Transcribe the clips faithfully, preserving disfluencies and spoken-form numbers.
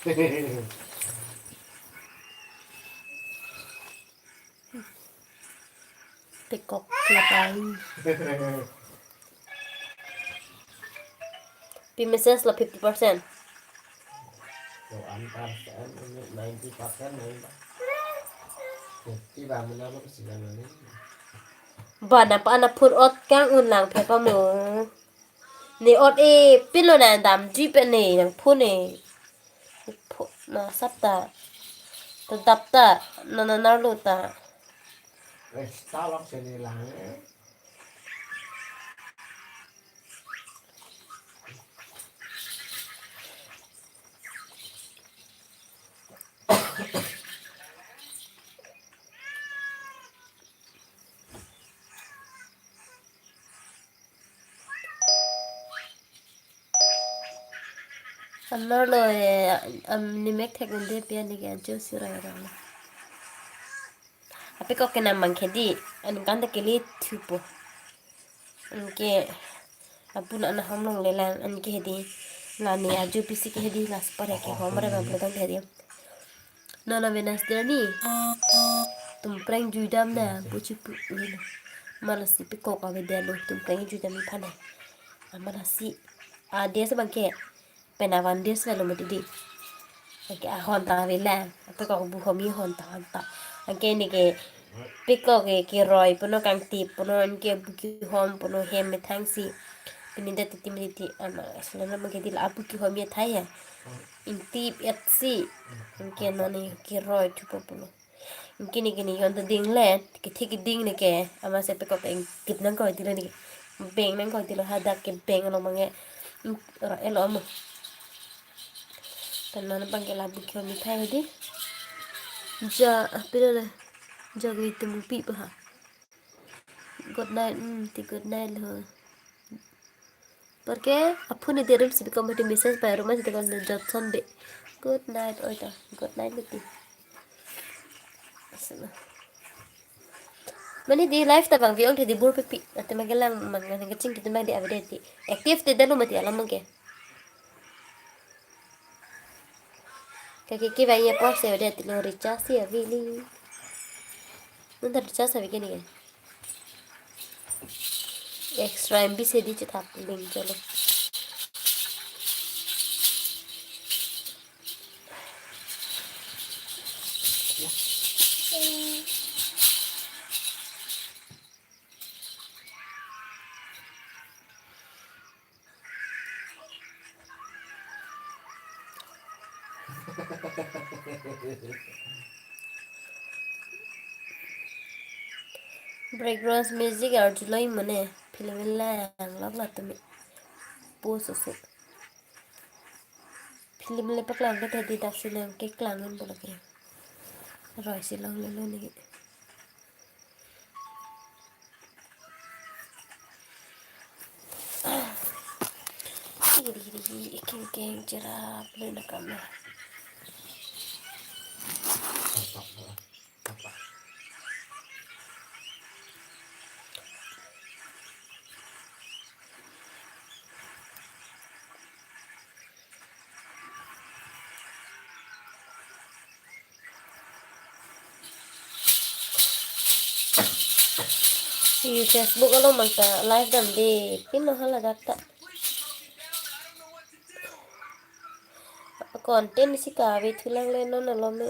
Pekok lapai. Pi message lo fifty percent. One percent, ini ninety percent, ninety. Fifty ba, mana lo kesian ini. Ba, napa anak phun ot kang-un lang phe pa mo. Ne ot e, pilo na damji pe ne, nang phun e. Phu-, na sap ta. Ta dap ta, na na nar lo ta. Eh, stalok sini lang, eh. Anerlo, eh, am, nemek thek unde pi ani ke ajo si roi roi. Apekok ke nang bang ke di, aningkan ta kele thupo. Anke apu na na hom longle lang, anke hedi. La ne ajo pisi ke hedi, la super ke hom re bang pletang hedi. Nana Venus Derani. Tumpreng juidam na, puchi pu, nina. Malasi pekok avedetlo, tumpreng juidam aphan na. Amalasi, a, dia se bang ke, pen avan dia se lo mati di. Anke ahon ta avelang, apekok bu hom i hon ta, hon ta. Anke ne ke, pekok ke, keroi puno kangtip puno, anke bu kehom puno hem methang si. Pini da titi mati ti, ama, selama bang ke di la abu kehom i thai ya. Ingtip et si. Anke nani keroi thupo pulo. Ingkini kini yon ta ding le, kithi kiding ne ke, ama se pekok ingtip nangkok tilo ne ke. Beng nangkok tilo hadak ke beng lo mange. Ing, ra elo amo. Tan nana bang ke la bu kehom i thai di. Ja, ah, pilo le. Ja gui temu pi pa ha. Good night, mm, ti good night lo. Porque aphun ni derim sibi kom hadi message pai ruma sita kon Johnson be. Good night, oi ta. Good night, beti. Asana. Mane di live ta bang viong di bur pepi. Ate magelang mang nang kaching kita mang di avede ti. Active te dalu mati alam mangke. Kaki ki bai ye pos ya udah tilo recharge ya vili. Nunda recharge ya begini ya. Extra M B se di cetak link chalo. Background music arjuloi mane film lang lok la tumi. Post oso. Film le paklang ke tadi dak si nang ke klang un bolak ya. Roi si long le lo ni. Iri iri iri king king cerap le na kamera. Si Facebook along mangta live dam de, pin lo hala dak ta. Content si kave thulang le non alom me.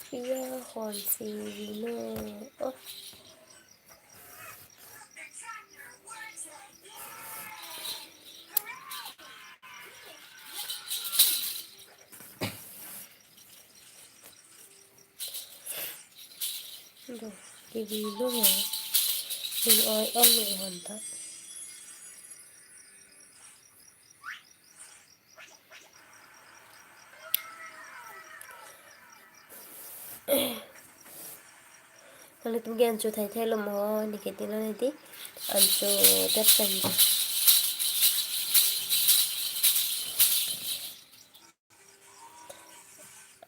Sia hon si vino. Oh. Aduh, kevilo he. Ning oi oi ning hon ta. Nanglitum ke ancho thai thai lo mo, ne ke tino ne ti. Ancho tep kan.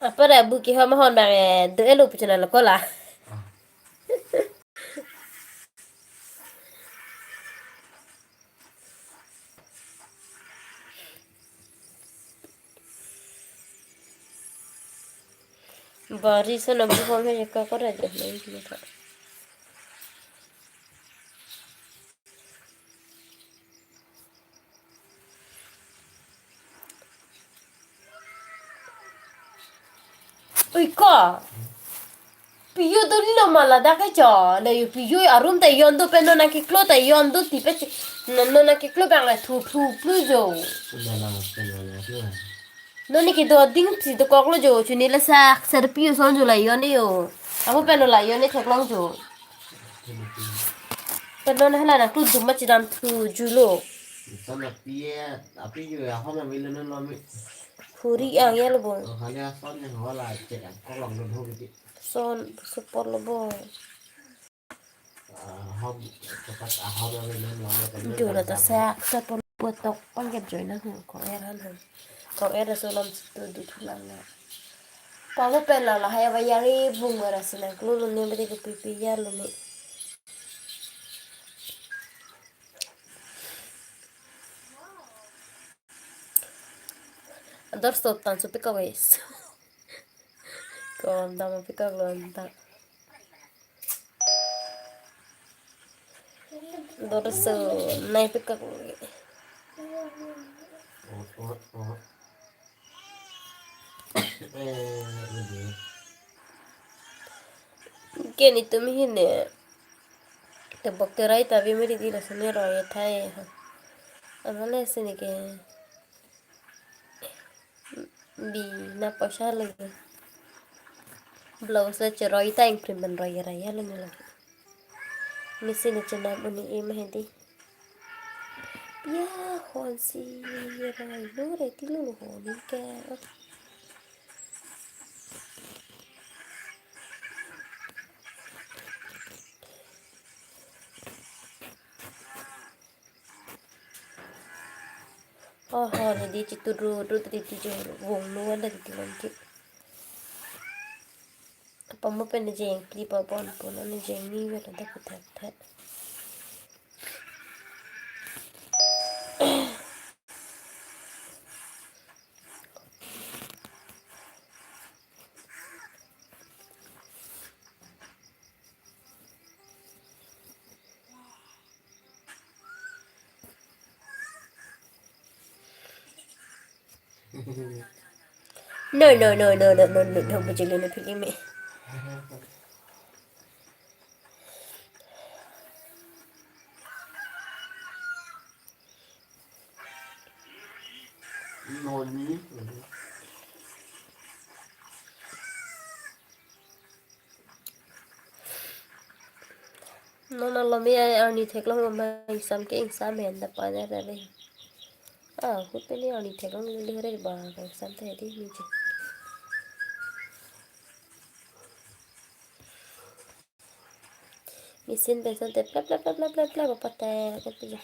Apa ra bu kehom ahon bang, eh, do elo puchana lo kola. Bari so nang bukong hai ka kora je nang kini ka. Ui ko. Piyo do ni lo mala dak ke cho. Le yo piyo arum ta yon do pen non nangkiklo ta yon do ti pe chi. Non nangkiklo bang le thu thu plu jo. Sudah lama sekali lagi lah. Non ni kedo ding si dokok lo jo, chini la sak ser piyo son jo la yon ni yo. Ako pen lo la yon ni theklong jo. Pen non hala nangklu dum ma chidam thu ju lo. Sana piye, api ju ya homa milo non lo mi. Huri ang ya lo bo. Oh, hanya son yang hola cek ang kolong non ho gitu. Son support lo bo. Ahom, cepat ahom lagi non lama tadi. Jula ta sak sa pon putok pangkep join na hu kong er han hu. Kong er so lam situ du thulang na. Pamo pen la lahai aba yari bung bara sinang klulu ni bade ke pipi yar lo ni. Ador stop tan supik kawes. Kom dam apikak lo anta. Dorso nai pikak lo. Ke ni tumi hine. Te bok te rai ta bi meri di la sene roi thai. Amale sene ke. Bi na poisa lagi. Blouse le cheroi ta ingprim ben roi raya lagi lagi. Misi le chenam uni e mah hedi. Ya hon si roi lo re ti lo hon ke. Oh, oh, jadi citu ru ru tadi tujuh wong nuan dari tuan ki. Apa mau pen jeng pli pa pon pon ane jeng ni wala dak thak thak. No, no, no, no, no, no, no, no, bujili na phili me. No, ni. Non alomi arni theklong ma ingsam ke ingsam hen da pa da da re. Ah, hut peni arni theklong le re ba ingsam te di mi je. Machine pen son te plap plap plap plap plap plap apa te ke tu je.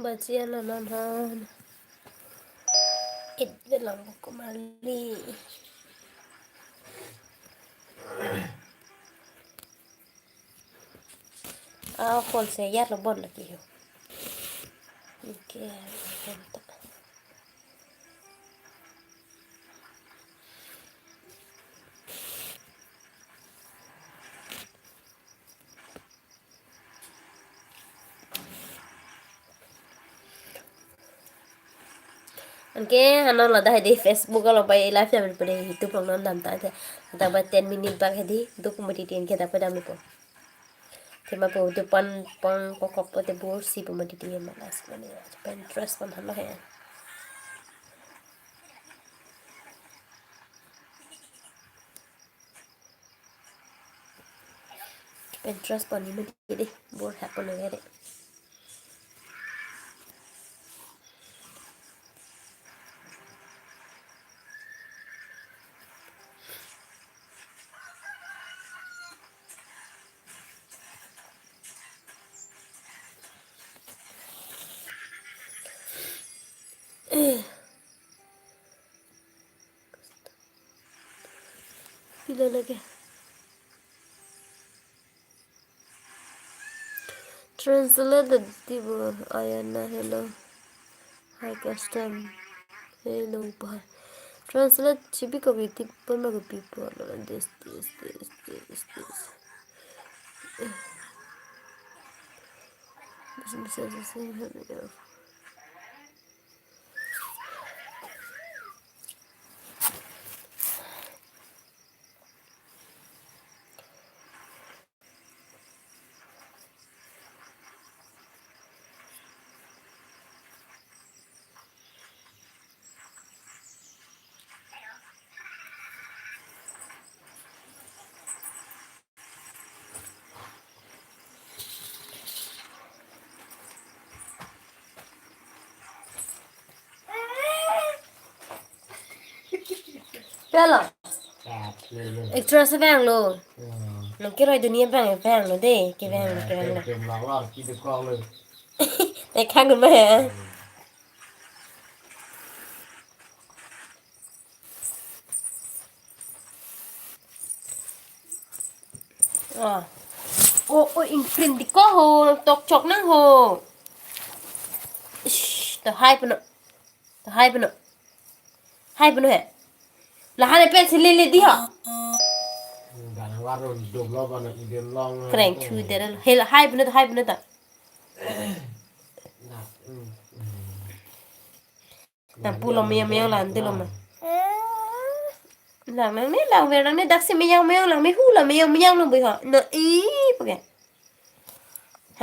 Baji anan anan han. It belang ko mali. Ah, phone se yar lo bon lagi yo. Okay, bon ta. Anke ano ladak hedi Facebook along pai live ya pada YouTube along non dam ta te. Ladak bai ten minute bak hedi duk mati tin ke dak pada mi po. Tema po tu pan pang kokok po te bor si po mati tin malas mane. Pinterest pan halo he. Pinterest pani mati dei, bor hak kono gere. Pila lagi. Translate di bo Ayana, hello. Hi, custom. Hello, bye. Translate chibi ko biti pama ko pipo. This, this, this, this, this. This is the same. Pelo. Extra si vanglo. Nang kiroi dunia vang, vanglo de, ke vanglo, ke vanglo. Te khang ma ya. Oh. Oh, oh, ingprint di ko ho, tok chok nang ho. Ish, to hai peno. To hai peno. Hai peno he. Lahan pen si lele di ho. Gana warun dum lo gana idem long. Keren chu dere lo. Hel hai peno, hai peno ta. Nang pulo meyang meyang lang dilo ma. Lang nang ne lang ver nang ne daksi meyang meyang lang me hu la meyang meyang nang bui ho. Na i pake.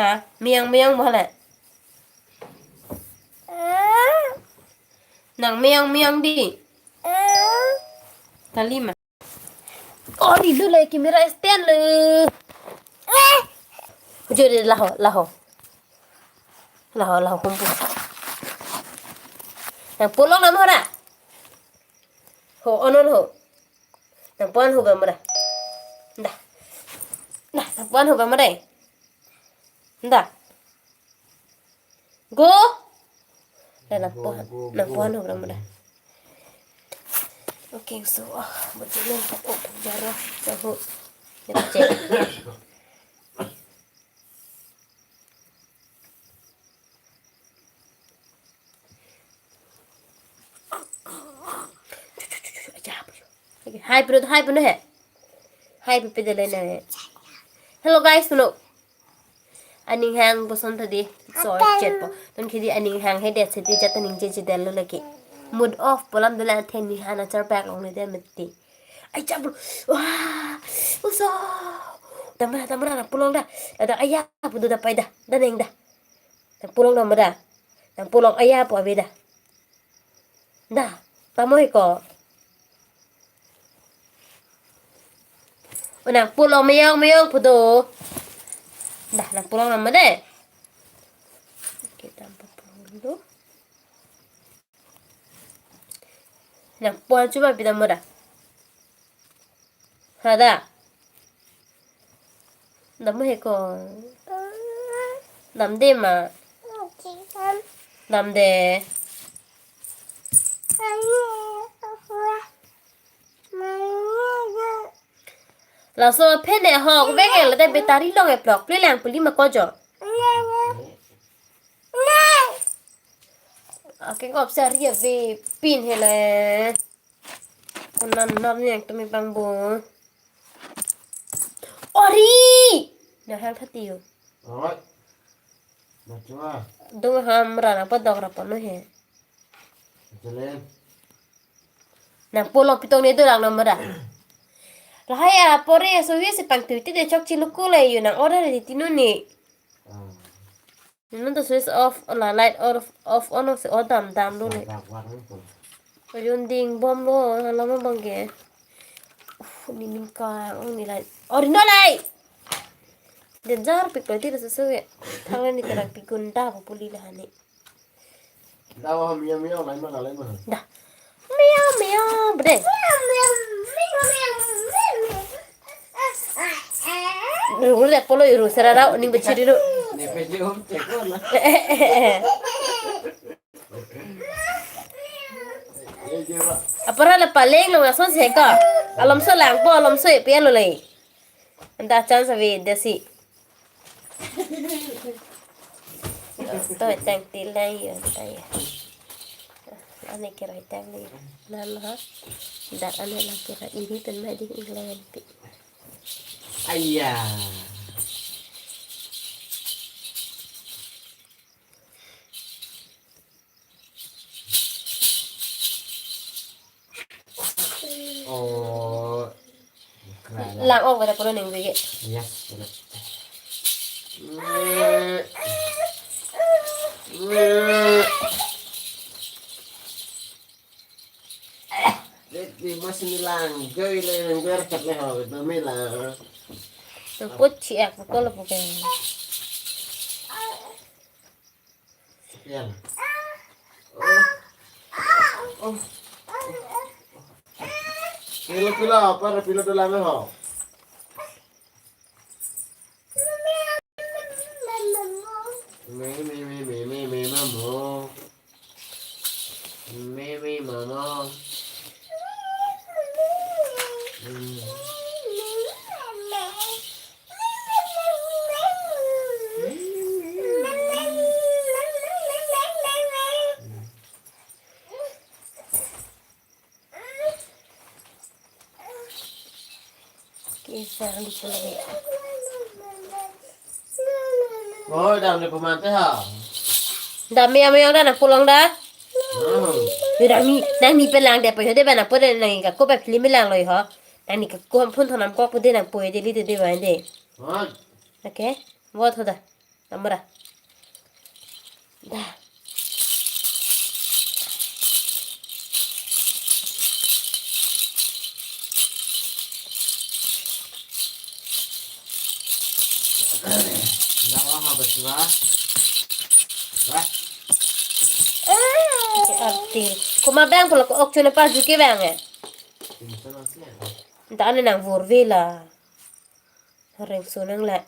Ha, meyang meyang bo le. Nang meyang meyang di. Kali ma. Oh, di dulu lagi camera stand le. Jodi laho, laho. Laho, laho kumpul. Nang pulo nang mo ra. Ho, onon ho. Nang puan ho ba mo ra. Dah. Dah, nang puan ho ba mo ra. Dah. Go. Dah, nang puan, nang puan ho ba mo ra. Okay, so, ah, betul lah. Oh, jaro, jaro. Kita cek. Hai peno, hai peno he. Hai pe pe dele na he. Hello guys, no. Aning hang boson tadi. So chat po. Ton kidi aning hang he det seti jat aning je je delo lagi. Mood off polam dela the ni hana char pak long le de meti. Ai chablo. Wah. Uso. Tamra tamra nang pulo da. Ada ayah pu do da pai da. Da neng da. Nang pulo da mada. Nang pulo ayah pu ave da. Da. Tamo he ko. O nang pulo meyang meyang pu do. Da, nang pulo nang mada. Kita pulo do. Nang puan cuma pita mada. Hada. Dam he ko. Dam de ma. Dam de. Laso phen e hok vek e lade battery long e plok ple lang puli ma kojo. Akeng op sa ri ave pin hele. Konan nar ni ang tumi pang bo. Ori! Na hang thati yo. Alright. Macam ah. Dong ham ra na padok ra pano he. Jelen. Nang pulo pitong ne do lang nomor da. Lahai a pore so wi si pang tuiti de chok chilukule yo nang order di tinu ni. Ah. Nang to switch off la light off off on si o dam dam do le. Dak war ni pun. Ayun ding bom lo lama bangke. Uf, ni ning ka ong ni lai. Ori no lai. Danger pik pati rasa suwe. Thang ni terang pikun da puli lahani. Dawa miau miau lai mana lai mana. Da. Miau miau bede. Ru le polo ru sarara ning bechiri ru. Ne pe jom cek mana. Apara la paleng lo ason seka. Alomso langpo, alomso ipi alo le. Anta chance ave desi. To tang tilang yo, ta ya. Ane kira tang le. Nan ha. Dak ane lang kira ini pen ma ding inglang pi. Aya. Oh. Lang ong kada pura ning bege. Yes, benar. Di mas ni lang, gawin lang, gawin lang, gawin lang. Nangput chiak pukol pukol. Yan. Oh. Oh. Pilo, pilo, para pilo dolang ho. Me, me, me, me, me, me, mamo. Me, me, mamo. Mm. Kisang di pulai. Oh, dam le pemante ha. Dam ya, ya, da nangpulong da. Oh. Yo, nangni, nangni pelang de po yo de ba nangpo de nangni kako ba film lang lo yo. Nangni kako phone thonam kok pu de nangpo de li de de ba de. Oh. Okay. Vot ho da. Amra. Da. Da, wah, habis, wah. Wah. Arti. Kuma bang pulo ko ok chuna pa juke bang eh. Pintu masih ada. Anta ane nang vur vela. Reng sunang le.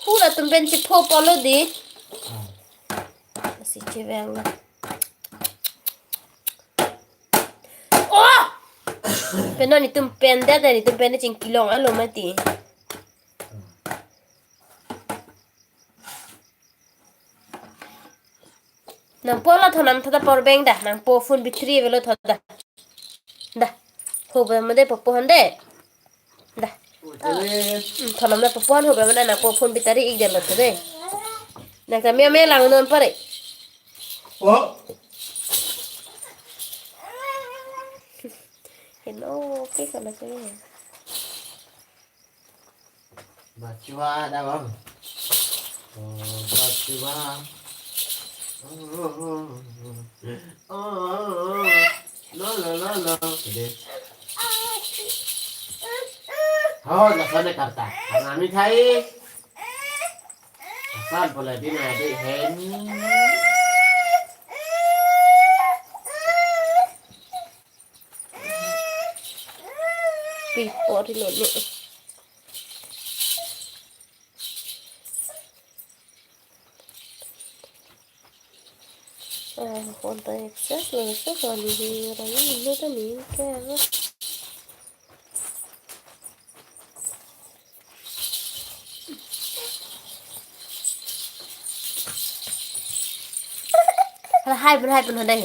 Hula tum pen chipho polo di. Si cheveng na. Oh! Pen non itum pen det, itum pen chingkilong alo mati. Nangpo la thonam tha da power bank da, nangpo phone battery avelo tha da. Da. Hobe made popo hande. Da. Hmm, thonam da popo han hobe made nangpo phone battery ik delo tha de. Nang kami ame lang non pare. Oh. Hello, okay kana sih. Bachua da bang. Oh, bachua. Oh, oh, oh, oh. Oh, oh, oh. Lo, lo, lo, lo. Jadi. Oh, lasan karta. Karena mi khai. Lasan pula di na di hen. Pi pori lo ni. Ah, phone ta access lo, access lo ni, ni, ni, ni, ni, ni, ni, ni. Hala hai pun, hai pun, hodai.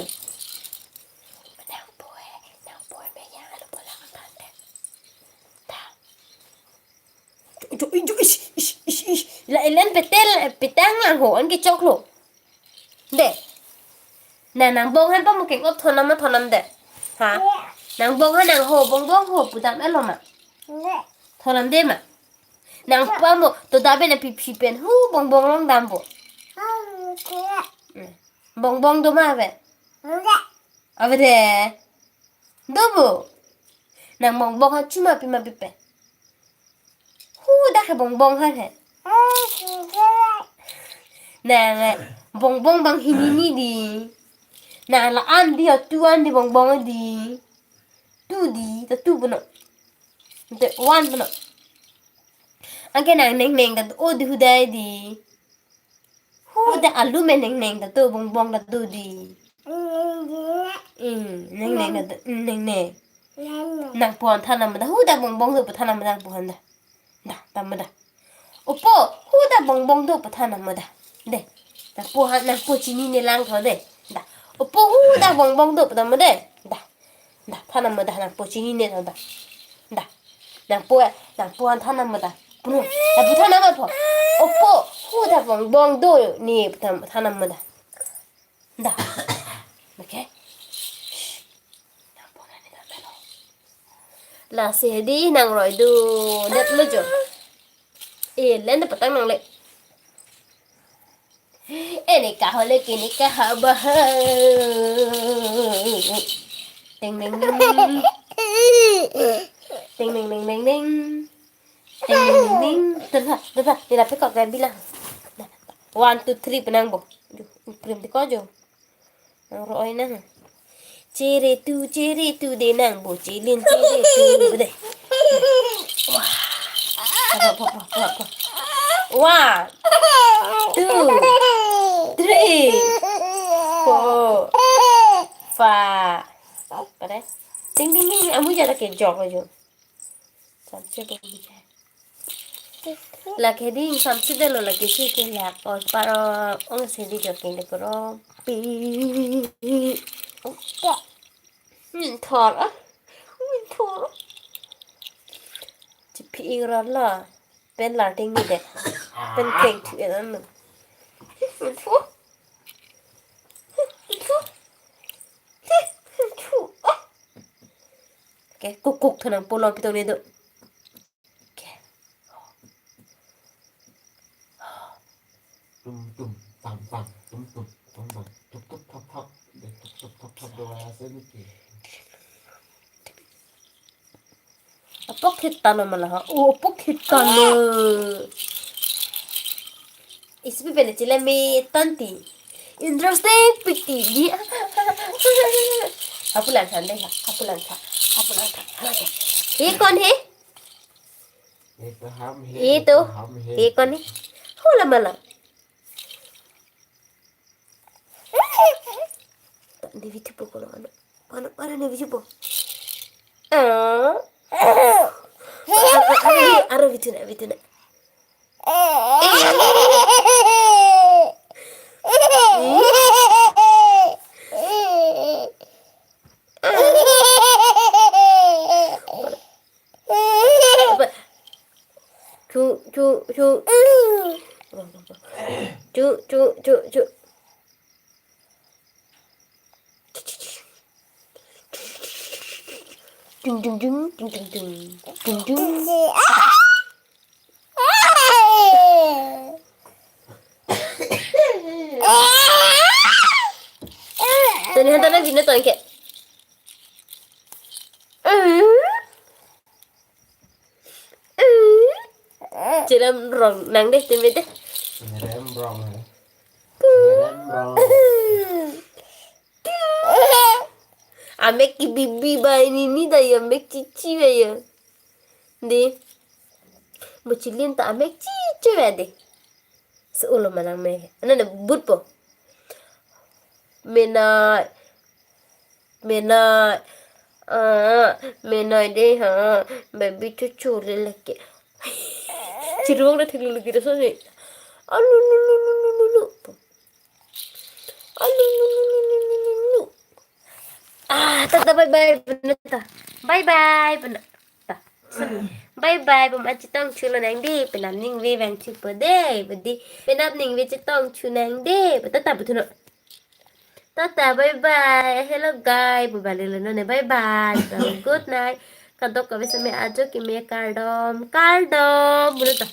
Nang poi, nang poi, me yang alu bola kan de. Ta. Jo, jo, ish, ish, ish, ish. La elen petel, petang lang ho, an kechok lo. De. Na, nang bong han pa mo keng op thonam ma thonam de. Ha? Nang bong han nang ho, bong bong ho, pudam elo ma. Thonam de ma. Nang pa mo, to dabe na pipsi pen, hu, bong bong long dam bo. Bong bong do ma ave. Ave de. Do bo. Nang bong bong ha chuma pi ma pi pe. Hu dak ke bong bong ha he. Nang, eh, bong bong bang hini ni di. Nang la an di, tu an di bong bong di. Tu di, ta tu puno. Te wan puno. Anke nang nengneng ta do di, hudai di. Huda alu me nengneng ta do, bongbong ta do di. Hmm, nengneng ta do, hmm, nengneng. Nangpo an than nang ma da, huda bongbong do pu than nang ma da, nangpo an da. Da, than nang ma da. Opo, huda bongbong do pu than nang ma da. De. Nangpo chinine lang tho de. Da. Opo, huda bongbong do pu than nang ma de. Da. Da, than nang ma da, nangpo chinine tho da. Da. Nangpo, nangpo an than nang ma da. Puno. Nangpo than nang ma pho. Opo, huda bongbong do ne pu than, than nang ma da. Da. Okay. Nangpo nani da melo. Lasi hedi nangroi do det lo jo. Eh, len de patang nangle. Ini kahole kini kahabah. Ting, ting, ting. Ting, ting, ting, ting, ting. Ting, ting, ting, ting. Tebak, tebak. Tidak pekok gak bilang. Nah, one, two, three penang bo. Duh, uprim di kojo. Nangroi nang. Chere tu, chere tu de nang bo chilin chere tu de. Wah. Apa, apa, apa, apa, apa. One, two, three, four, five. Apa deh? Ting, ting, ting. Amu jara kejok aja. Samse bo bijai. Lake ding samse delo lake si ke lak or paro ong si di joking de koro. Pi. Hmm, thor ah. Hmm, thor. Chipi ing ron lo. Pen lar ting ni de. Pen keng thu en an. Hmm, thor. Hmm, thor. Hmm, thor. Ah. Ke kuk kuk thanang pulo pitong ni do. Ke. Tum tum tam tam, tum tum tam tam, tup tup thap thap, de tup tup thap thap do ase ni ke. Apok hit tano mala ha. Oh, apok hit tano. Isi pi pele chile me tanti. Interesting piti. Ye. Hapulang than de ha. Hapulang than. Hapulang than. ये कौन है? ये तो हम हैं, ये ये तो, तो हम हैं। ये कौन है? Hula mala. Ni video po kono ano. Ano, ano ni video po? Ah. Aro, aro video na, video na. Chu, chu, chu. Chu, chu, chu, chu. Ding, ding, ding, ding, ding, ding. Ding, ding. Tani hanta na bina tangke. Cheram rong nang deh, teme deh. Cheram rong, eh. Cheram rong. Amek ke bibi ba ini ni da ya, amek chichi ba ya. Deh. Mo chilin ta amek chichi ba deh. Solo manang me. Ana na but po. Mena, mena, ah, mena de ha, baby chuchu le leke. Chirung na thik lulu kita so ni. Alu lu lu lu lu lu lu. Alu lu lu lu lu lu lu lu. Ah, tata bye bye penata. Bye bye penata. Bye bye, bom achetong chulo nang deh, penap ningve vang chupo deh, badi penap ningve chetong chu nang deh, tata buthuno. Tata, bye bye, hello guys, bye bye, lelo none, bye bye, good night, kadok kave same ajo keme kardom, kardom, bulu ta.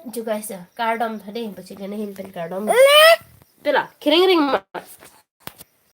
Ju guys, kardom thade, bachik na hin pen kardom. Pela, kiring ring ma.